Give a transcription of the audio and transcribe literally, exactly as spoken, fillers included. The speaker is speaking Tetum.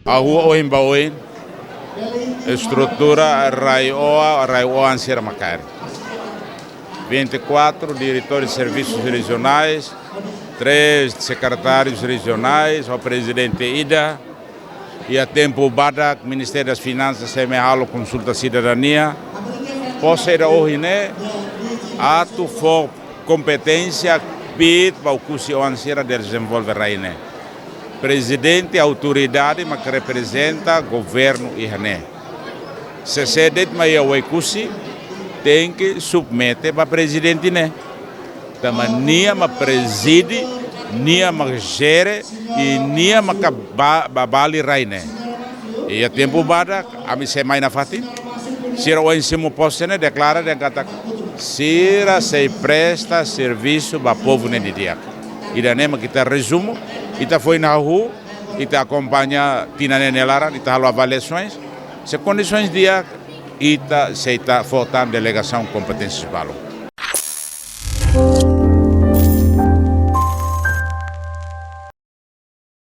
Ha'u ohin ba oin estrutura RAEOA, RAEOA sira mak kaer. Vinte e quatro diretores de serviços regionais, três secretários regionais, o presidente ida, iha tempu badak Ministério das Finansas sei mai halo konsulta sidadania. Pose ida ohin ne'e atu fó kompeténsia kbiit ba Oekusi oan sira dezenvolve rai ne'e. Prezidente autoridade mak reprezenta governu iha ne'e. Se sé de'it mak iha Oekusi, tenke submete ba prezidente ne'e. Tanba nia mak prezide, nia mak jere, i nia mak ba, ba bali rai ne'e. Iha tempu badak, ami sei mai nafatin. Sira ohin simu pose ne'e deklara dehan katak sira sei presta servisu ba povu ne'e didi'ak. Ida-ne'e mak ita rezumu, ita foin hahú, ita akompaña tinan ne'e nia laran, ita halo avaliasoens. Se kondisoens di'ak, ita sei ita fó tan delegasaun kompeténsia balun.